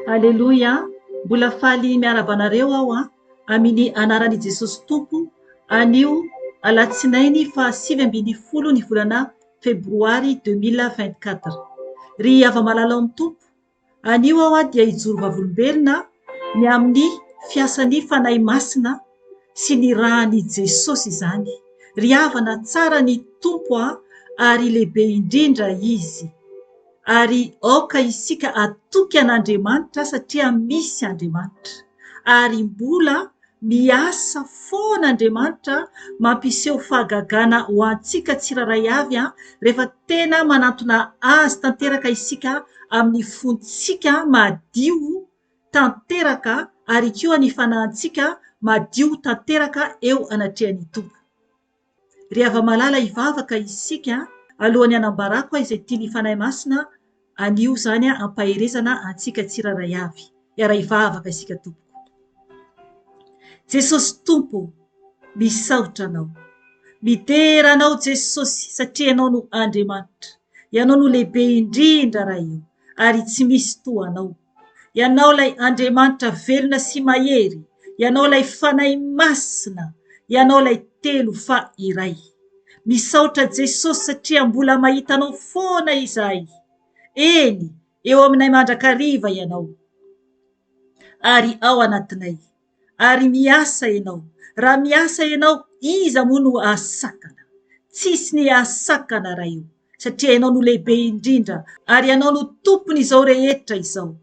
Aleloia! Mbola faly miarahaba anareo aho an, aminy anaran' i Jesosy Tompo, anio alatsinainy faha 19 ny volana febroary 2024. Ry hava-malala ao amin'ny Tompo, anio aho dia hijoro vavolombelona ny amin'ny fiasan'ny Fanahy Masina sy ny ràn'i Jesosy izany. Ry havana, tsara ny Tompo ary lehibe indrindra Izy. Ary aoka isika hatoky an'Andriamanitra satria misy Andriamanitra. Ary mbola miasa foana Andriamanitra mampiseho fahagagana ho antsika tsirairay avy rehefa tena manantona Azy tanteraka isika amin'ny fontsika madio tanteraka ary koa ny fanahintsika madio tanteraka eo anatrehan'ny Tompo. Ry hava-malala hivavaka isika alohan'ny hanambarako izay tian'ny Fanahy Masina anio izany hampaherezana antsika tsirairay avy. Hiara-hivavaka isika tompoko. Jesosy Tompo ô, misaotra Anao. Midera Anao Jesosy satria Ianao no Andriamanitra. Ianao no lehibe indrindra Ray ô, ary tsy misy toa Anao. Ianao ilay Andriamanitra velona sy mahery, Ianao ilay Fanahy Masina, Ianao ilay Telo fa Iray. Misaotra Jesosy satria mbola mahita Anao foana izahay. Eny, eo aminay mandrakariva Ianao, ary ao anatinay. Ary miasa Ianao. Raha miasa Ianao, iza moa no hahasakana? Tsisy ny hahasakana Ray o, satria Ianao no lehibe indrindra, ary Ianao no Tompon'izao rehetra izao.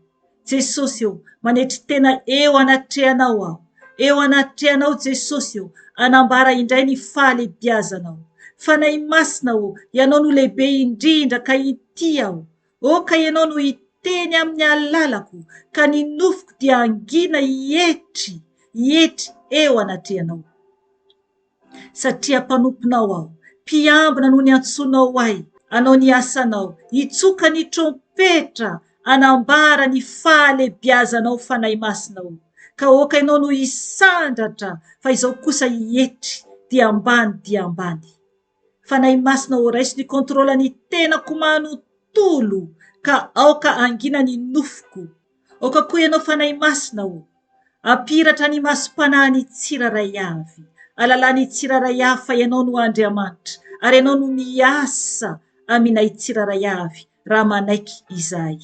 Jesosy o, manetry tena eo anatrehanao aho. Eo anatrehanao Jesosy o, hanambara indray ny fahalehibiazanao. Fanahy Masina o, Ianao no lehibe indrindra ka ity aho. Aoka ianao no hiteny amin'ny alalako, ka ny nofoko dia hangina hietry, hietry eo anatrehanao. Satria mpanomponao aho, mpiambina no niantsoanao ahy, hanao ny asanao, hitsoka ny trompetra, hanambara ny fahalehibiazanao Fanahy Masina ô. Ka aoka ianao no hisandratra, fa izao kosa hietry, dia ambany dia ambany. Fanahy Masina ô raiso ny contrôle ny tenako manontolo ka aoka hangina ny nofoko. Aoka koa ianao Fanahy Masina ô hampihiratra ny masom-panahin'ny tsirairay avy. Alalà ny tsirairay avy fa ianao no Andriamanitra ary ianao no miasa aminay tsirairay avy raha manaiky izahay.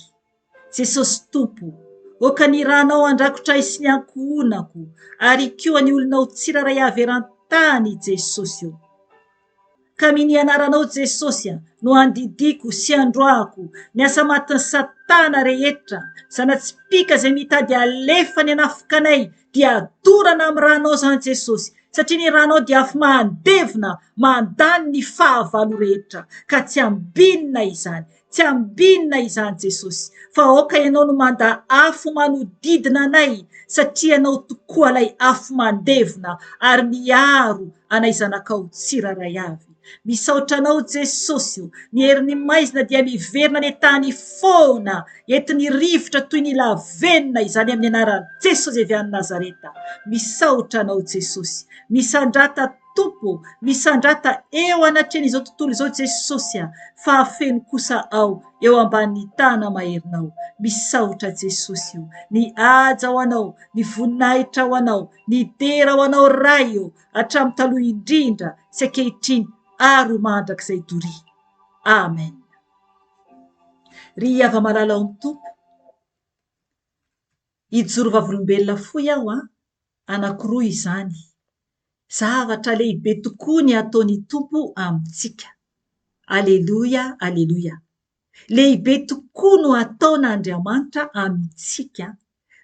Jesosy Tompo ô ka ny ranao handrakotra ahy sy ny ankohonako ary koa ny olonao tsirairay avy eran-tany Jesosy ô. Ka amin'ny anaranao Jesosy a no andidiako sy androahako ny asa matin'i satana rehetra, zana-tsipìka izay mitady alefany hanafika anay dia adorana amin'ny ranao izany Jesosy satria ny ranao dia afo mandevona mandany ny fahavalo rehetra ka tsy ambinina izany Tsy ambinina izany Jesosy, fa aoka Ianao no manda afo manodidina anay, satria Ianao tokoa ilay afo mandevona ary miaro anay zanakao tsirairay avy. Misaotra Anao Jesosy o, ny herin'ny maizina dia miverina any an-tany foana, entin'ny rivotra toy ny lavenona izany amin'ny anaran'i Jesosy avy any Nazareta. Misaotra Anao Jesosy. Misandrata Tompo, misandrata eo anatrehan'izao tontolo izao Jesosy a, fa afeno kosa ao eo ambanin'ny tana maherinao. Misaotra Jesosy o, ny haja ho Anao, ny voninahitra ho Anao, ny dera ho Anao Ray o, hatramin'ny taloha indrindra sy ankehitriny ary ho mandrakizay doria. Amen. Ry hava-malala ao amin'ny Tompo, hijoro vavolombelona fohy aho an, anankiroa izany. Zavatra lehibe tokoa ny ataon'ny Tompo amintsika. Aleloia, aleloia. Lehibe tokoa no ataon'Andriamanitra amintsika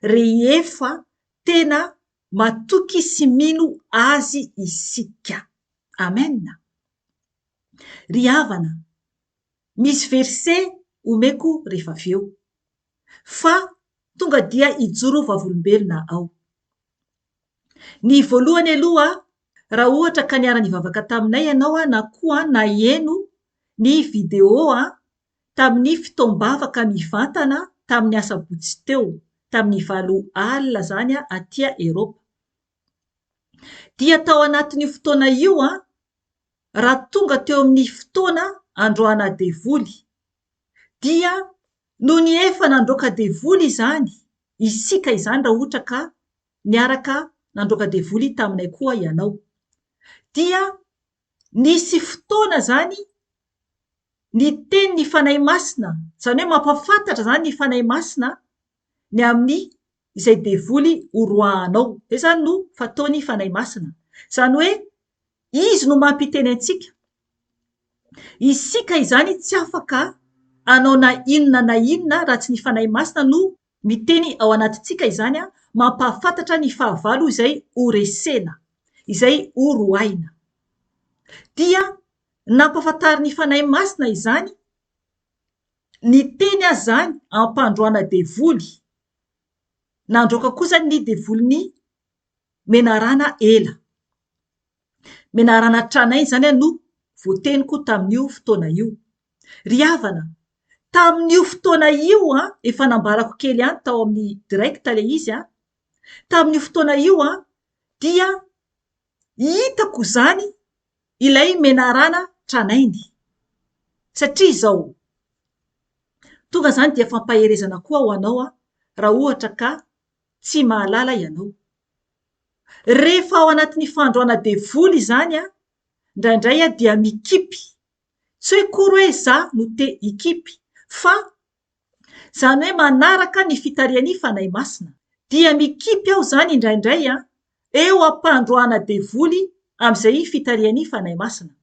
rehefa tena matoky sy mino Azy isika. Amen. Ry havana, misy verset omeko rehefa avy eo. Fa tonga dia hijoro vavolombelona ao. Ny voalohany aloha, raha ohatra ka niara-nivavaka taminay ianao na koa naheno ny vidéo tamin'ny fotoam-bavaka mivantana tamin'ny asabotsy teo, tamin'ny valo alina izany aty Eropa. Dia tao anatin'io fotoana io, raha tonga teo amin'ny fotoana androana devoly, dia nony efa nandroaka devoly izany. Isika izany raha ohatra ka niaraka nandroaka devoly taminay koa ianao. Dia nisy fotoana izany niteny ny Fanahy Masina, izany hoe mampahafantatra izany ny Fanahy Masina ny amin'ny izay devoly horoahanao. Izay izany no fataon'ny Fanahy Masina. Izany hoe Izy no mampiteny antsika. Isika izany tsy afaka hanao na inona na inona raha tsy ny Fanahy Masina no miteny ao anatintsika izany mampahafantatra ny fahavalo izay horesena, izay horoahina. Dia nampahafantarin'ny Fanahy Masina izany, niteny aza izany ampandroana devoly, nandroaka kosa ny devolin'ny menarana ela. Menarana tranainy izany no voateniko tamin'io fotoana io. Ry havana, tamin'io fotoana io, efa nambarako kely ihany tao amin'ny direct ilay izy, tamin'io fotoana io dia hitako izany ilay menarana tranainy. Satria izao, tonga izany dia fampaherezana koa ho anao raha ohatra ka tsy mahalala ianao. Rehefa ao anatin'ny fandroana devoly izany an, indraindray aho dia mikipy. Tsy hoe akory hoe izaho no te hikipy, fa izany hoe manaraka ny fitarihan'ny Fanahy Masina. Dia mikipy aho izany indraindray an, eo am-pandroana devoly amin'izay fitarihan'ny Fanahy Masina.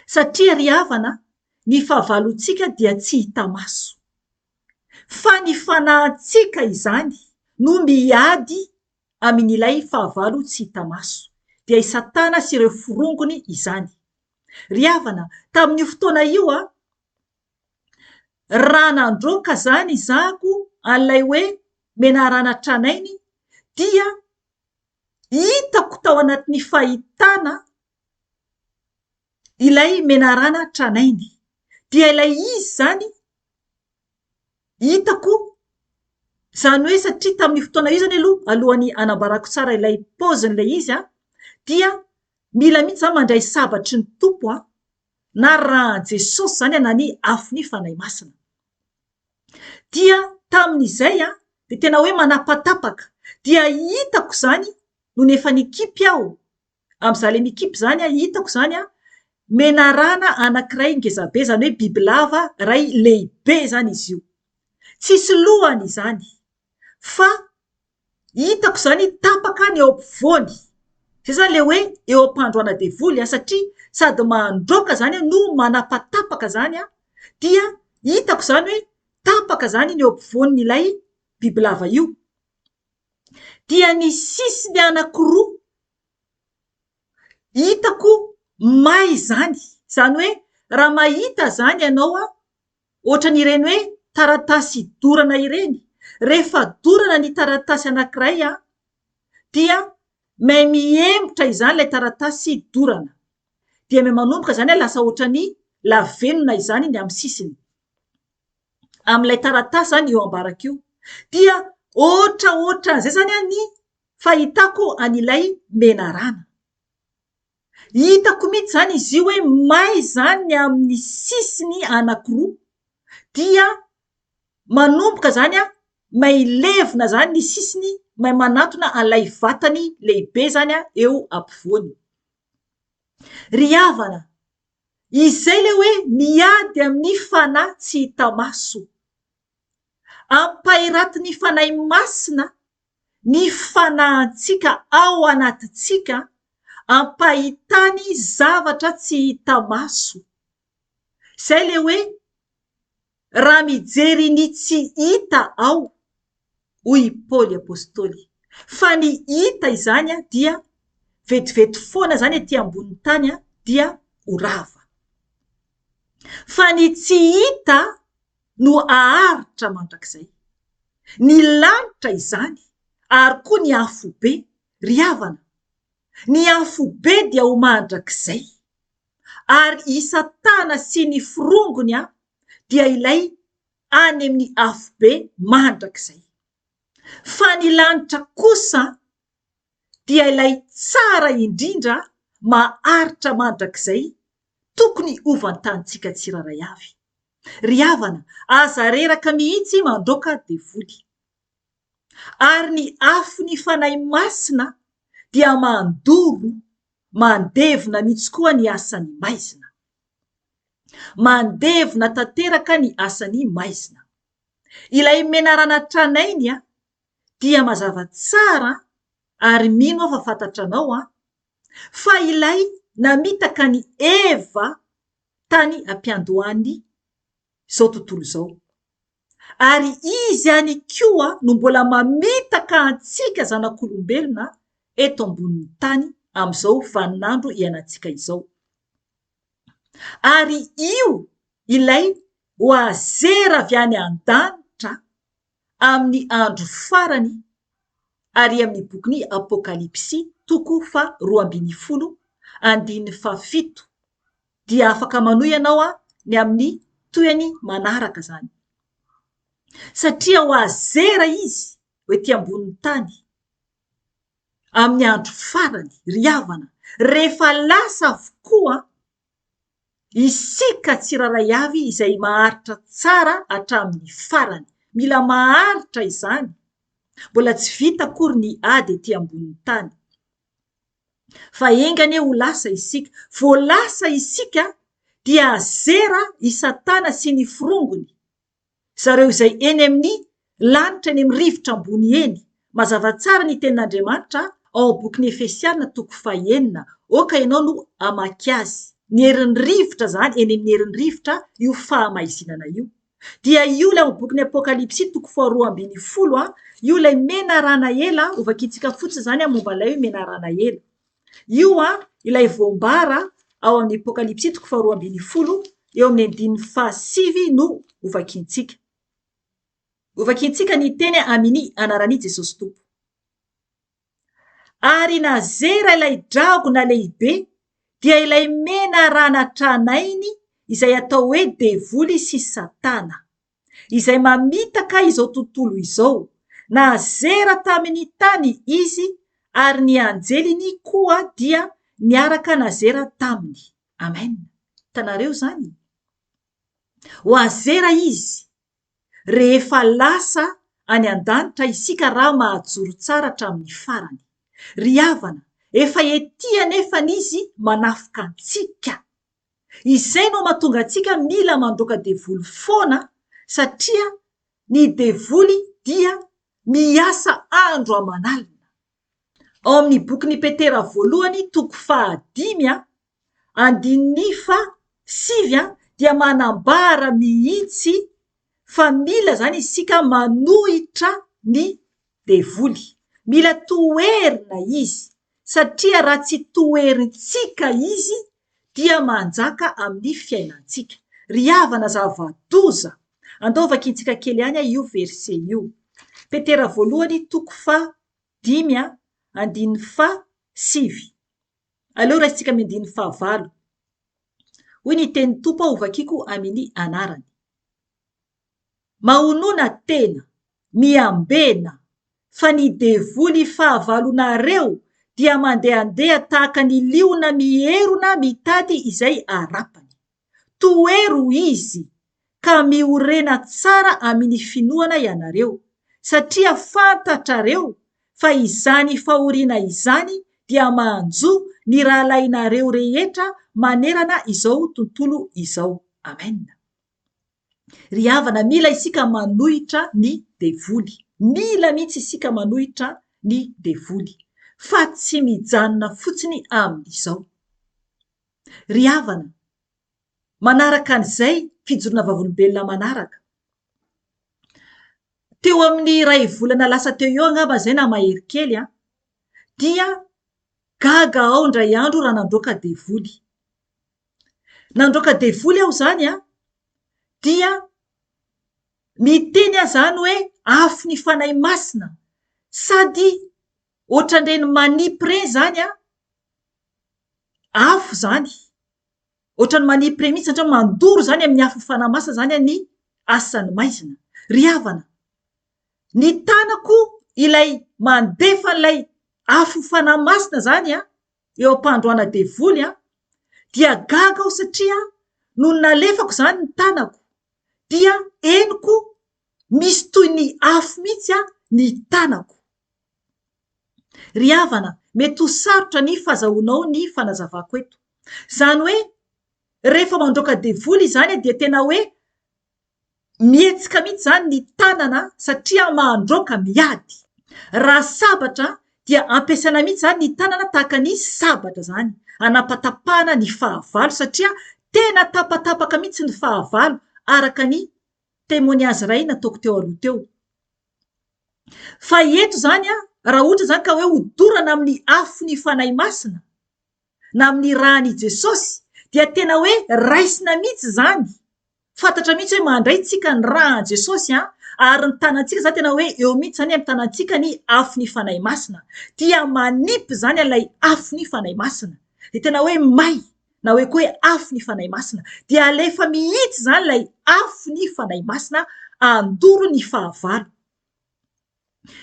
Satria ry havana, ny fahavalontsika dia tsy hita maso. Fa ny fanahintsika izany no miady amin' ilay fahavalo tsy hita maso, dia i Satana sy ireo forongony izany. Ry havana, tamin' io fotoana io aho, raha nandroaka izany izahako an'ilay hoe menarana tranainy, dia hitako tao anatin'ny fahitana ilay menarana tranainy. Dia ilay izy izany hitako, izany hoe satria tamin'io fotoana io izany aloha, alohan'ny hanambarako tsara ilay paozin'ilay izy an, dia mila mihitsy izaho mandray sabatry ny Tompo an, na ràn'i Jesosy izany na ny afon'ny Fanahy Masina. Dia tamin'izay an, dia tena hoe manapatapaka, dia hitako izany nony efa nikipy aho, Amin'izaho ilay mikipy izany an, hitako izany an, menarana anankiray ngezabe, izany hoe bibilava iray lehibe izany izy io. Tsisy lohany izany fa hitako izany tapaka ny eo ampovoany. Izay izany ilay hoe eo am-pandroana devoly an, satria sady mandroaka izany no manapatapaka izany an, dia hitako izany hoe tapaka izany ny eo ampovoan'ilay bibilava io. Dia ny sisiny anankiroa hitako may izany. Izany hoe raha mahita izany ianao an, ohatran'ireny hoe taratasy dorana ireny. Rehefa dorana ny taratasy anankiray an, dia may mihemotra izany ilay taratasy dorana. Dia may manomboka izany an, lasa ohatran'ny lavenona izany ny amin'ny sisiny. Amin'ilay taratasy izany io ambarako io. Dia ohatraohatran'izay izany an ny fahitako an'ilay menarana. Hitako mihitsy izany izy io hoe may izany ny amin'ny sisiny anankiroa. Dia manomboka izany an, may levona izany ny sisiny, may manantona an'ilay vatany lehibe izany an eo ampovoany. Ry havana, izay ilay hoe miady amin'ny fanahy tsy hita maso. Ampahiratin'ny Fanahy Masina ny fanahintsika ao anatintsika, ampahitany zavatra tsy hita maso. Izay ilay hoe raha mijery ny tsy hita aho, hoy i Paoly Apostoly, fa ny hita izany dia vetivety foana izany ety ambonin'ny tany dia ho rava. Fa ny tsy hita no haharitra mandrakizay. Ny lanitra izany ary koa ny afobe, ry havana, ny afobe dia ho mandrakizay. Ary i Satana sy ny forongony dia ilay any amin'ny afobe mandrakizay. Fa ny lanitra kosa dia ilay tsara indrindra maharitra mandrakizay tokony hovantanintsika tsirairay avy. Ry havana, aza reraka mihitsy mandroaka devoly. Ary ny afon'ny Fanahy Masina dia mandoro, mandevona mihitsy koa ny asan'ny maizina. Mandevona tanteraka ny asan'ny maizina. Ilay menarana tranainy dia mazava tsara ary mino aho fa fantatranao an, fa ilay namitaka an'i Eva tany am-piandohan'ny izao tontolo izao. Ary izy ihany koa no mbola mamitaka antsika zanak'olombelona eto ambonin'ny tany amin'izao vaninandro iainantsika izao. Ary io ilay ho azera avy any an-danitra amin'ny andro farany ary amin'ny bokin'ny Apokalypsy toko faha 12 andininy faha 7 dia afaka manohy ianao ny amin'ny tohiny manaraka izany. Satria ho azera izy ho ety ambonin'ny tany amin'ny andro farany, ry havana, rehefa lasa avokoa Isika tsirairay avy izay maharitra tsara hatramin'ny farany. Mila maharitra izany. Mbola tsy vita akory ny ady ety ambonin'ny tany. Fa enga anie ho lasa isika. Vao lasa isika dia azera i Satana sy ny forongony. Zareo izay eny amin'ny lanitra eny amin'ny rivotra ambony eny. Mazava tsara ny tenin'Andriamanitra ao amin'ny bokin'ny Efesiana toko fahenina. Aoka ianao no hamaky azy. Ny herin'ny rivotra izany, eny amin'ny herin'ny rivotra io fahamaizinana io. Dia io ilay ao amin'ny bokin'ny Apokalypsy toko faharoa ambin'ny folo, io ilay menarana ela, hovakintsika fotsiny izany momba ilay hoe menarana ela. Io ilay voambara ao amin'ny Apokalypsy toko faharoa ambin'ny folo, eo amin'ny andininy fahasivy no hovakintsika. Hovakintsika ny teny amin'ny anaran'i Jesosy Tompo. Ary nazera ilay dragona lehibe, dia ilay menarana tranainy izay atao hoe devoly sy satana. izay mamitaka izao tontolo izao. Nazera tamin'ny tany izy ary ny anjeliny koa dia niaraka nazera taminy. Amen. Hitanareo izany? Ho azera izy rehefa lasa any an-danitra isika raha mahajoro tsara hatramin'ny farany. Ry havana, efa ety anefa izy manafika antsika. Izay no mahatonga antsika mila mandroaka devoly foana satria ny devoly dia miasa andro aman'alina. Ao amin'ny bokin'i Petera voalohany toko fahadimy andininy faha 9 dia manambara mihitsy fa mila izany isika manohitra ny devoly. Mila toherina izy satria raha tsy toherintsika izy dia manjaka amin'ny fiainantsika. Ry havana zava-doza! Andao vakintsika kely ihany io verset io. Petera voalohany toko faha dimy andininy faha sivy. Aleo raisintsika amin'ny andininy faha valo. Hoy ny tenin'ny Tompo aho hovakiko amin'ny anarany. Mahonona tena, miambena, fa ny devoly fahavalonareo dia mandehandeha tahaka ny liona mierona mitady izay harapany. Tohero izy, ka miorena tsara amin'ny finoana ianareo, satria fantatrareo fa izany fahoriana izany dia manjo ny rahalahinareo rehetra manerana izao tontolo izao. Amen. Ry havana, mila isika manohitra ny devoly. Mila mihitsy isika manohitra ny devoly. Fa tsy mijanona fotsiny amin'izao. Ry havana, manaraka an'izay fijoroana vavolombelona manaraka. Teo amin'ny iray volana lasa teo eo angamba izay na mahery kely an, dia gaga aho indray andro raha nandroaka devoly. Nandroaka devoly aho izany an, dia miteny aho izany hoe afo ny Fanahy Masina, sady ohatran'ireny manipy ireny izany an, afo izany, ohatran'ny manipy ireny mihitsy, ohatran'ny mandoro izany amin'ny afon'ny Fanahy Masina izany ny asan'ny maizina. Ry havana, ny tanako ilay mandefa an'ilay afon'ny Fanahy Masina izany an, eo am-pandroana devoly an, dia gaga aho satria nony nalefako izany ny tanako dia henoko misy toy ny. ny afo mihitsy ny tanako. Ry havana, mety ho sarotra ny fazahoanao ny fanazavako eto. Izany hoe rehefa mandroaka devoly izany dia tena hoe mihetsika mihitsy izany ny tanana satria mandroaka miady. Raha sabatra dia ampiasaina mihitsy izany ny tanana tahaka ny sabatra izany, hanapatapahana ny fahavalo satria tena tapatapaka mihitsy ny fahavalo araka ny témoignage iray nataoko teo aloha teo. Fa eto izany an, raha ohatra izany ka hoe hodorana amin'ny afon'ny Fanahy Masina, na amin'ny ràn'i Jesosy, dia tena hoe raisina mihitsy izany. Fantatra mihitsy hoe mandray tsika ny ràn'i Jesosy an, ary ny tanantsika izany tena hoe eo mihitsy izany amin'ny tanantsika ny afon'ny Fanahy Masina. Dia manipy izany ilay afon'ny Fanahy Masina. Dia tena hoe may, na hoe koa hoe afo ny Fanahy Masina, dia alefa mihitsy izany ilay afo ny Fanahy Masina handoro ny fahavalo.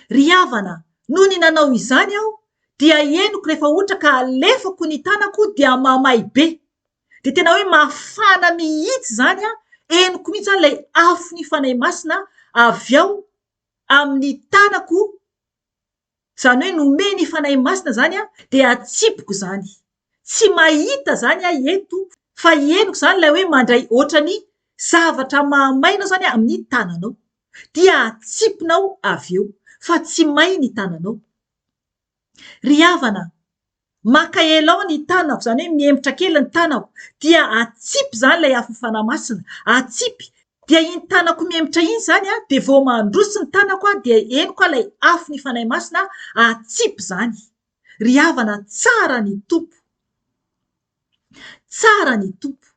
Ry havana, nony nanao izany aho, dia henoko rehefa ohatra ka alefako ny tanako dia mamay be. Dia tena hoe mafana mihitsy izany an, henoko mihitsy izany ilay afo ny Fanahy Masina avy ao amin'ny tanako Izany hoe nomeny Fanahy Masina izany aho dia atsipiko izany. Tsy mahita izany aho eto fa henoko izany ilay hoe mandray ohatran'ny zavatra mahamay anao izany amin'ny tananao. Dia atsipinao avy eo fa tsy may ny tananao. Ry havana, Maka elao ny tanako, izany hoe mihemotra kely ny tanako, dia atsipy izany ilay afon'ny Fanahy Masina, atsipy, dia iny tanako mihemotra iny izany an, dia vao mandroso ny tanako aho dia henoko ilay afon'ny Fanahy Masina, atsipy izany. Ry havana, tsara ny Tompo. Tsara ny Tompo.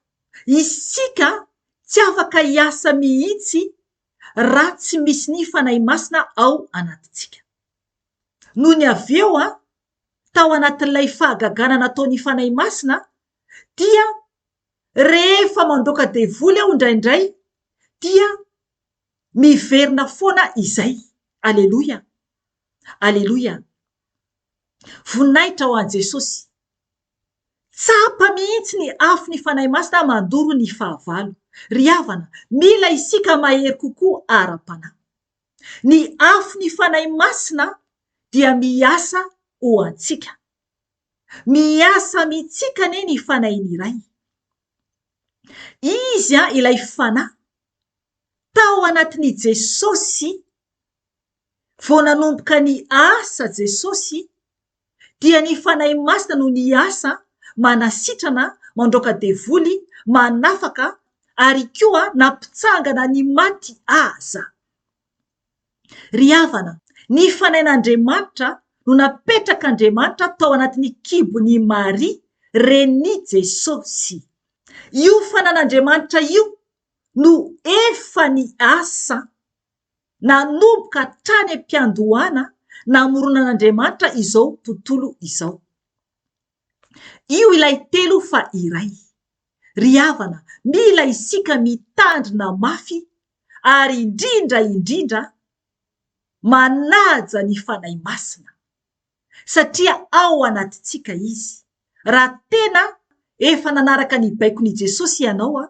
Isika tsy afaka hiasa mihitsy raha tsy misy ny Fanahy Masina ao anatintsika. Nony avy eo an, tao anatin'ilay fahagagana nataon'ny Fanahy Masina dia rehefa mandroaka devoly aho indraindray dia miverina foana izay. Aleloia! Aleloia! Voninahitra ho an'i Jesosy. Tsapa mihitsy ny afon'ny Fanahy Masina mandoro ny fahavalo. Ry havana, mila isika mahery kokoa ara-panahy. Ny afon'ny Fanahy Masina dia miasa ho antsika. Miasa amintsika anie ny Fanahin'ny Ray. Izy ilay Fanahy tao anatin'i Jesosy vao nanomboka ny asa Jesosy dia ny Fanahy Masina no niasa manasitrana, mandroaka devoly, manafaka ary koa nampitsangana ny maty aza. Ry havana, ny Fanahin'Andriamanitra no napetrak'Andriamanitra tao anatin'ny kibon'i Maria, renin'i Jesosy. Io Fanan'Andriamanitra io no efa niasa nanomboka hatrany am-piandohana namoronan'Andriamanitra izao tontolo izao. Io ilay telo fa iray. Ry havana, mila isika mitandrina mafy ary indrindra indrindra manaja ny Fanahy Masina satria ao anatintsika Izy. Raha tena efa nanaraka ny baikon'i Jesosy ianao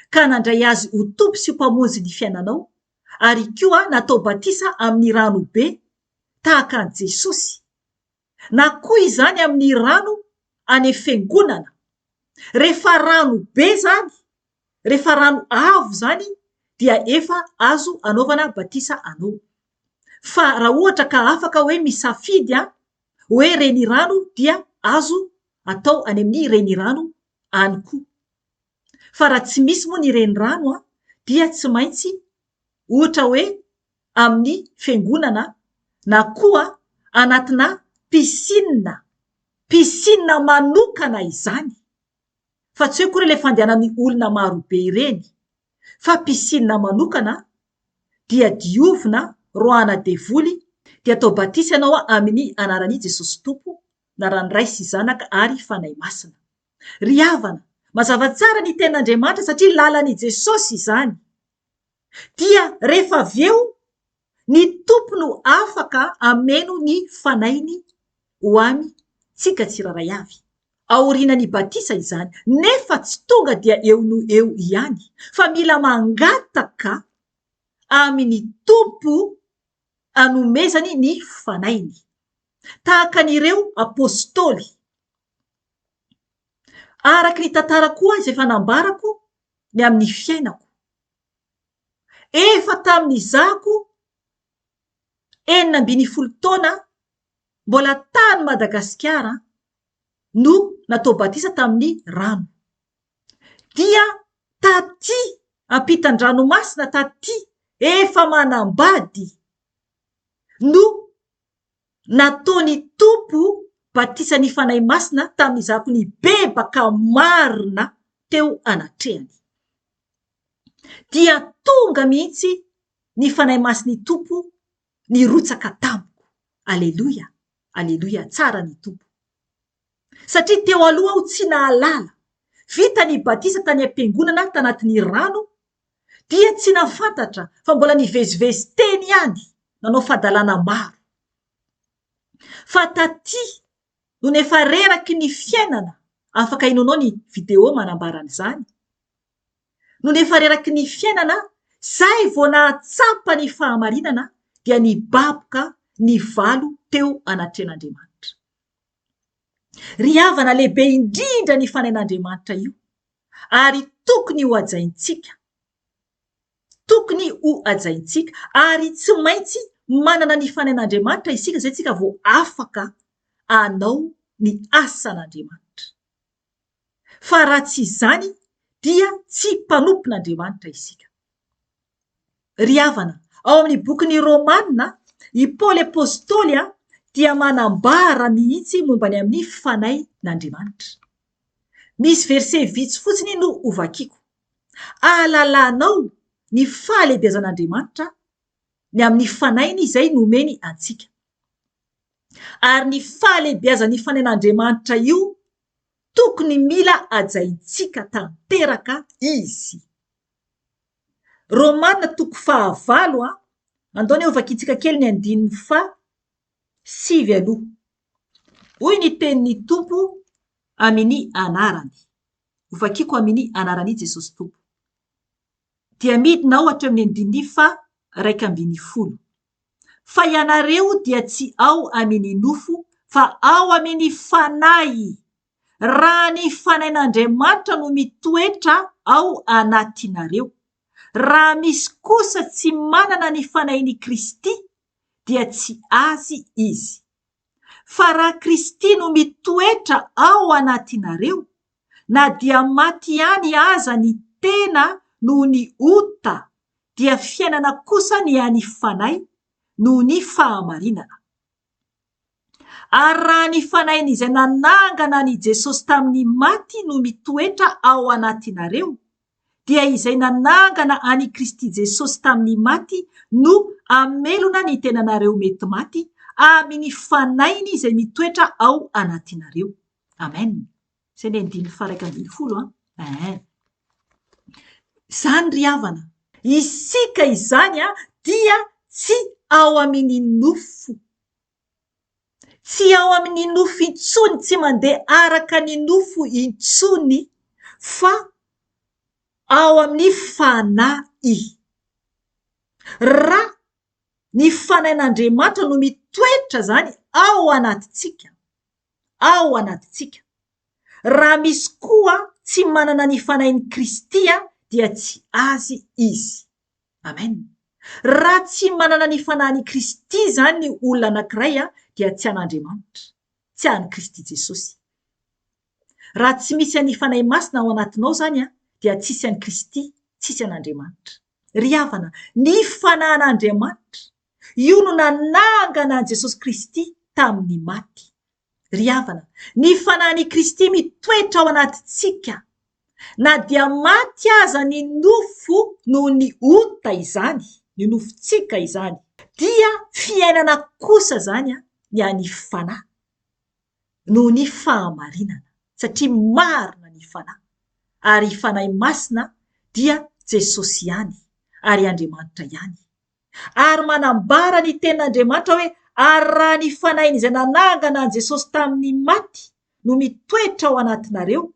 ka nandray Azy ho Tompo sy ho Mpamonjy ny fiainanao ary koa natao batisa amin'ny rano be tahaka an'i Jesosy na koa izany amin'ny rano any fiangonana. Rehefa rano be izany, rehefa rano avo izany dia efa azo anaovana batisa anao. Fa raha ohatra ka afaka hoe misafidy an, hoe renirano dia azo atao any amin'ny renirano any koa. Fa raha tsy misy moa ny renirano an, dia tsy maintsy ohatra hoe amin'ny fiangonana na koa anatina piscine, piscine manokana izany fa tsy hoe akory ilay fandehanan'ny olona marobe ireny fa piscine manokana dia diovina, roahana devoly dia atao batisa ianao amin'ny anaran'i Jesosy Tompo, anaran'ny Ray sy Zanaka ary Fanahy Masina. Ry havana, mazava tsara ny tenin'Andriamanitra satria lalan'i Jesosy izany. Dia rehefa avy eo, ny Tompo no afaka hameno ny Fanahiny ho amintsika tsirairay avy. Aorianan'ny batisa izany, nefa tsy tonga dia eo no eo ihany, fa mila mangataka amin'ny Tompo. anomezany ny Fanahiny. Tahaka an'ireo Apostoly. Araka ny tantara koa izay efa nambarako ny amin'ny fiainako. Efa tamin'izako 16 taona mbola tany Madagasikara no natao batisa tamin'ny rano. Dia taty ampitan-dranomasina taty efa manambady no nataon'ny Tompo batisan'ny Fanahy Masina tamin'izako nibebaka marina teo anatrehany. Dia tonga mihitsy ny Fanahy Masin'ny Tompo nirotsaka tamiko. Aleloia! Aleloia! Tsara ny Tompo. Satria teo aloha aho tsy nahalala. Vita ny batisa tany am-piangonana tanatin'ny rano dia tsy nahafantatra fa mbola nivezivezy teny ihany nanao fadalana maro. Fa taty nony efa reraky ny fiainana, afaka henoinao ny video manambara an'izany, nony efa reraky ny fiainana, zay vao nahatsapa ny fahamarinana dia nibaboka nivalo teo anatrehan'Andriamanitra. Ry havana, lehibe indrindra ny fanahin'Andriamanitra io, ary tokony ho hajaintsika. Tokony ho hajaintsika, ary tsy maintsy manana ny fanahin'Andriamanitra isika izay tsika vao afaka hanao ny asan'Andriamanitra. Fa raha tsy izany dia tsy mpanompon'Andriamanitra isika. Ry havana, ao amin'ny bokin'ny Romana, i Paoly Apostoly dia manambara mihitsy momba ny amin'ny Fanahin'Andriamanitra. Misy verset vitsy fotsiny no hovakiko. Ahalalanao ny fahalehibeazan'Andriamanitra ny amin'ny Fanahiny izay nomeny antsika. Ary ny fahalehibeazan'ny Fanahin'Andriamanitra io tokony mila hajaintsika tanteraka izy. Romana toko fahavalo a, andao anie hovakintsika kely ny andininy faha sivy aloha. Hoy ny tenin'ny Tompo amini anarany. Hovakiko amini anaran'i Jesosy Tompo. Dia midina aho hatreo amin'ny andininy faha 11. Fa ianareo dia tsy ao amini nofo fa ao amini fanahy Raha ny Fanahin'Andriamanitra no mitoetra ao anatinareo. Raha misy kosa tsy manana ny Fanahin'i Kristy, dia tsy azy izy. Fa raha Kristy no mitoetra ao anatinareo, na dia maty ihany aza ny tena noho ny ota, dia fiainana kosa ny an'ny Fanahy noho ny fahamarinana. Ary raha ny Fanahin'Izay nanangana an'i Jesosy tamin'ny maty no mitoetra ao anatinareo, dia Izay nanangana an'i Kristy Jesosy tamin'ny maty no hamelona ny tenanareo mety maty amin'ny Fanahiny izay mitoetra ao anatinareo. Amen. Izay ny andininy faha 11 an. Eeh. Izany ry havana. Isika izany dia tsy ao amin'ny nofo. Tsy ao amin'ny nofo intsony, tsy mandeha araka ny nofo intsony fa ao amin'ny fanahy. Raha ny fanahin'Andriamanitra no mitoetra izany ao anatintsika, ao anatintsika. Raha misy koa tsy manana ny fanahin'i Kristy dia tsy azy izy. Amen. Raha tsy manana ny fanahin'i Kristy izany ny olona anankiray dia tsy an'Andriamanitra, tsy an'i Kristy Jesosy. Raha tsy misy an'ny Fanahy Masina ao anatinao izany dia tsisy an'i Kristy, tsisy an'Andriamanitra. Ry havana, ny fanahin'Andriamanitra, io no nanangana an'i Jesosy Kristy tamin'ny maty. Ry havana, ny Fanahin'i Kristy mitoetra ao anatintsika. Na dia maty aza ny nofo noho ny ota izany, ny nofontsika izany, dia fiainana kosa izany ny an'ny Fanahy noho ny fahamarinana, satria marina ny Fanahy, ary Fanahy Masina dia Jesosy ihany, ary Andriamanitra ihany. Ary manambara ny tenin'Andriamanitra hoe, Ary raha ny Fanahin'Izay nanangana an'i Jesosy tamin'ny maty no mitoetra ao anatinareo,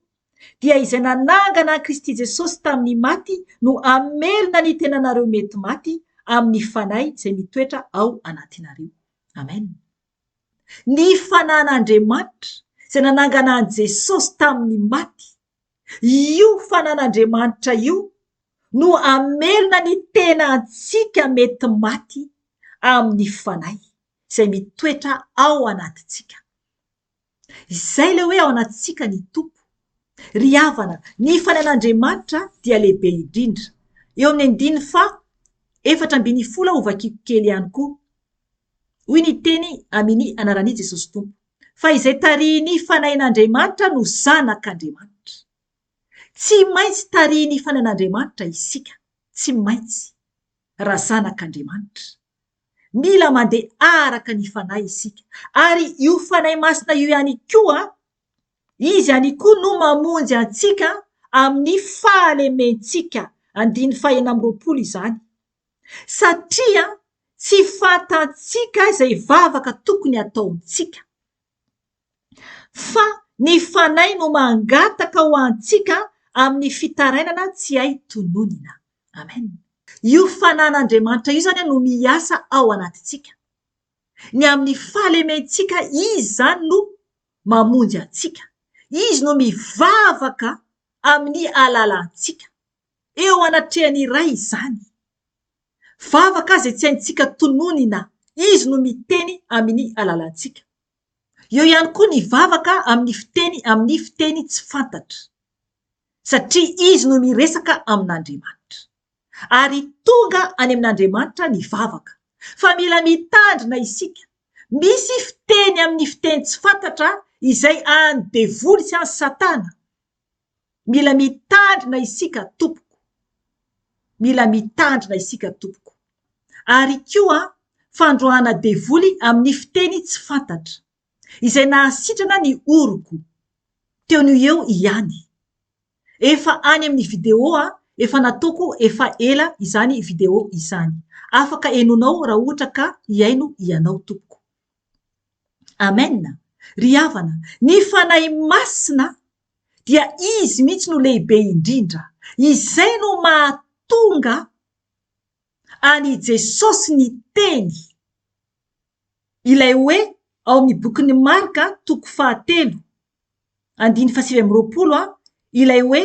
dia Izay nanangana an'i Kristy Jesosy tamin'ny maty no hamelona ny tenanareo mety maty amin'ny Fanahy izay mitoetra ao anatinareo. Amen. Ny Fanahin'Andriamanitra izay nanangana an'i Jesosy tamin'ny maty, io Fanahin'Andriamanitra io no hamelona ny tenantsika mety maty amin'ny Fanahy izay mitoetra ao anatintsika. Izay ilay hoe ao anatintsika ny Tompo. Ry havana, ny fanan'Andriamanitra dia lehibe indrindra. Eo amin'ny andininy faha 14 hovakiko kely ihany koa. Hoy ny teny amin'ny anaran'i Jesosy Tompo, Fa izay tarihin'ny Fanahin'Andriamanitra no zanak'Andriamanitra. Tsy maintsy tarihin'ny Fanahin'Andriamanitra isika, tsy maintsy, raha zanak'Andriamanitra. Mila mandeha araka ny Fanahy isika. Ary io Fanahy Masina io ihany koa, Izy ihany koa no mamonjy antsika amin'ny fahalementsika, andininy fahenina amby 20 izany. Satria tsy fantantsika izay vavaka tokony hataontsika. Fa ny Fanahy no mangataka ho antsika amin'ny fitarainana tsy hay tononina. Amen. Io fanan'Andriamanitra io izany no miasa ao anatintsika. Ny amin'ny fahalementsika Izy izany no mamonjy antsika. Izy no mivavaka amin'ny alalantsika. Eo anatrehan'ny Ray izany. Vavaka izay tsy haintsika tononina, Izy no miteny amin'ny alalantsika. Eo ihany koa ny vavaka amin'ny fiteny amin'ny fiteny tsy fantatra. Satria Izy no miresaka amin'Andriamanitra. Ary tonga any amin'Andriamanitra ny vavaka. Fa mila mitandrina isika. Misy fiteny amin'ny fiteny tsy fantatra izay an'ny devoly sy an'i Satana. Mila mitandrina isika tompoko. Mila mitandrina isika tompoko. Ary koa fandroahana devoly amin'ny fiteny tsy fantatra. Izay nahasitrana ny oroko. Teo no eo ihany. Efa any amin'ny vidéo a, efa nataoko efa ela izany vidéo izany. Afaka henonao raha ohatra ka hihaino ianao tompoko. Amen! Ry havana, ny Fanahy Masina dia Izy mihitsy no lehibe indrindra. Izay no mahatonga an'i Jesosy niteny ilay hoe ao amin'ny bokin'i Marka toko fahatelo andininy fahasivy amby 20 ilay hoe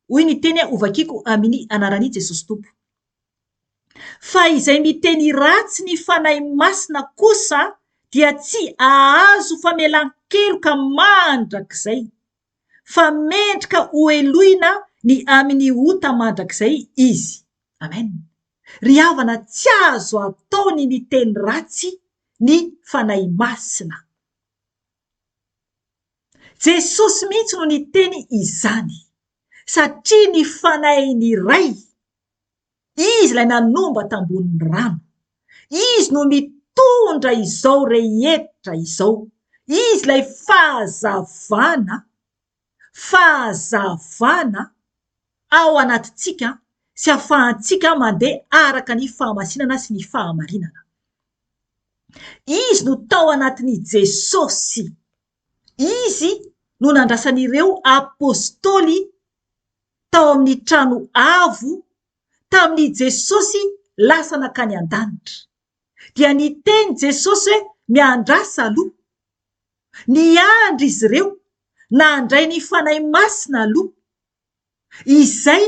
hoy ny teny hovakiko amin'ny anaran'i Jesosy Tompo. Fa izay miteny ratsy ny Fanahy Masina kosa dia tsy hahazo famelan-keloka mandrakizay, fa mendrika hohelohina ny amin'ny ota mandrakizay izy. Amen. Ry havana, tsy azo atao ny miteny ratsy ny Fanahy Masina. Jesosy mihitsy no niteny izany, satria ny Fanahin'ny Ray Izy ilay nanomba tambonin'ny rano. Izy no mitondra izao rehetra izao. Izy ilay fahazavana, fahazavana ao anatintsika sy ahafahantsika mandeha araka ny fahamasinana sy ny fahamarinana. Izy no tao anatin'i Jesosy. Izy no nandrasan'ireo apostoly tao amin'ny trano avo tamin'i Jesosy lasa nankany an-danitra. Dia niteny Jesosy hoe miandrasa aloha. Niandry izy ireo, nandray ny Fanahy Masina aloha. Izay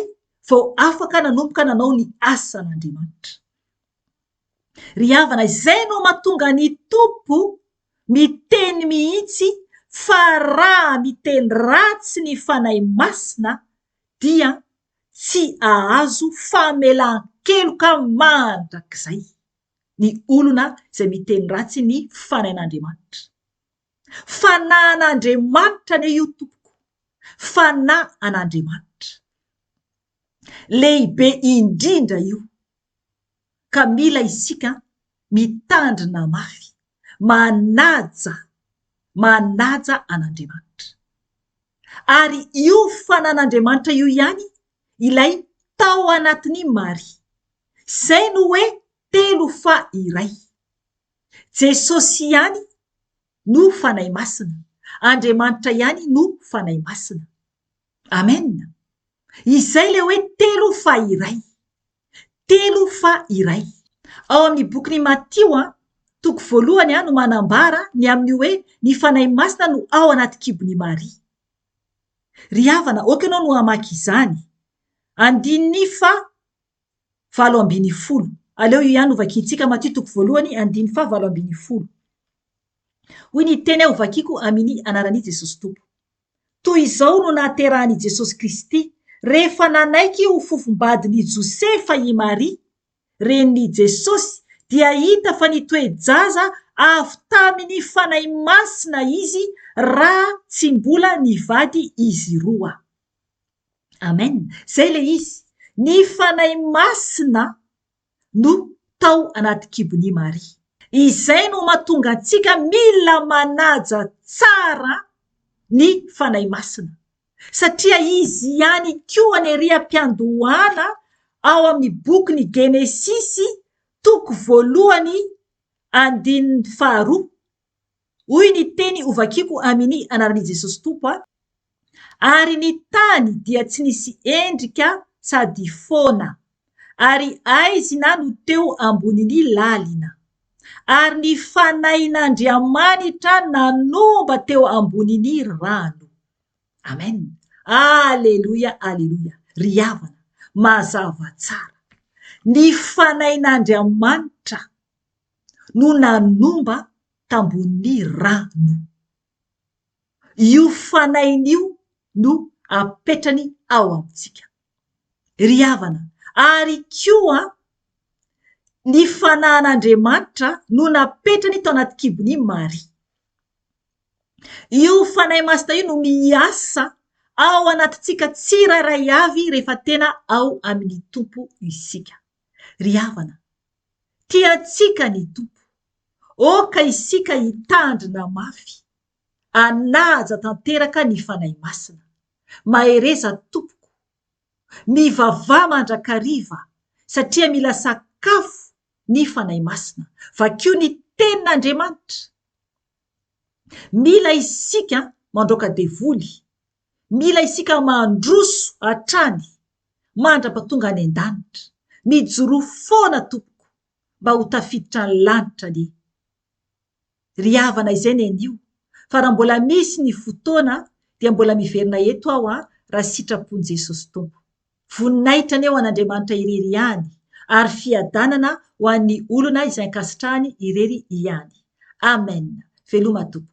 vao afaka nanomboka nanao ny asan'Andriamanitra. Ry havana, izay no mahatonga ny Tompo miteny mihitsy fa raha miteny ratsy ny Fanahy Masina dia tsy hahazo famelan-keloka mandrakizay ny olona izay miteny ratsy ny Fanahin'Andriamanitra. Fanahin'Andriamanitra anie io tompoko, Fanahy an'Andriamanitra. Lehibe indrindra io ka mila isika mitandrina mafy, manaja, manaja an'Andriamanitra. Ary io fanan'Andriamanitra io ihany ilay tao anatin'i Maria. Izay no hoe telo fa iray. Jesosy ihany no Fanahy Masina. Andriamanitra ihany no Fanahy Masina. Amen! Izay ilay hoe telo fa iray. Telo fa iray. Ao amin'ny bokin'i Matio, toko voalohany no manambara ny amin'ny hoe ny Fanahy Masina no ao anaty kibon'i Maria. Ry havana, aoka ianao no hamaky izany. Andininy faha 18. Aleo io ihany no vakintsika, Matio toko voalohany, andininy faha 18. Hoy ny teny aho vakiko amin'ny anaran'i Jesosy Tompo. Toy izao no nahaterahan'i Jesosy Kristy, rehefa nanaiky ho fofombadin'i Josefa i Maria, renin'i Jesosy, dia hita fa nitoe-jaza avy tamin'ny Fanahy Masina izy raha tsy mbola nivady izy roa. Amen. Izay ilay izy. Ny Fanahy Masina no tao anaty kibon'i Maria. Izay no mahatonga antsika mila manaja tsara ny Fanahy Masina. Satria izy ihany koa ny ery am-piandohana ao amin'ny bokin'ny Genesisy toko voalohany andininy faharoa. Hoy ny teny hovakiko amin'ny anaran'i Jesosy Tompo a. Ary ny tany dia tsy nisy endrika sady foana, ary aizina no teo ambonin'ny lalina. Ary ny Fanahin'Andriamanitra nanomba teo ambonin'ny rano. Amen. Aleloia, aleloia. Ry havana, mazava tsara. Ny Fanahin'Andriamanitra no nanomba tambonin'ny rano. Io Fanahiny io no apetrany ao amintsika. Ry havana, ary koa ny Fanahin'Andriamanitra no napetrany tao anaty kibon'i Maria. Io Fanahy Masina io no miasa ao anatintsika tsirairay avy rehefa tena ao amin'ny Tompo isika. Ry havana, tiantsika ny Tompo. Aoka isika hitandrina mafy, hanaja tanteraka ny Fanahy Masina. Mahereza tompoko. Mivavaha mandrakariva satria mila sakafo ny Fanahy Masina. Vakio ny Tenin'Andriamanitra. Mila isika mandroaka devoly, mila isika mandroso hatrany mandra-patonga any an-danitra. Mijoroa foana tompoko mba ho tafiditra ny lanitra anie. Ry havana izay ny anio fa raha mbola misy ny fotoana dia mbola miverina eto aho raha sitrapon'i Jesosy Tompo. Voninahitra anie ho an'Andriamanitra irery ihany ary fiadanana ho an'ny olona izay ankasitrahany irery ihany. Amen. Veloma tompoko.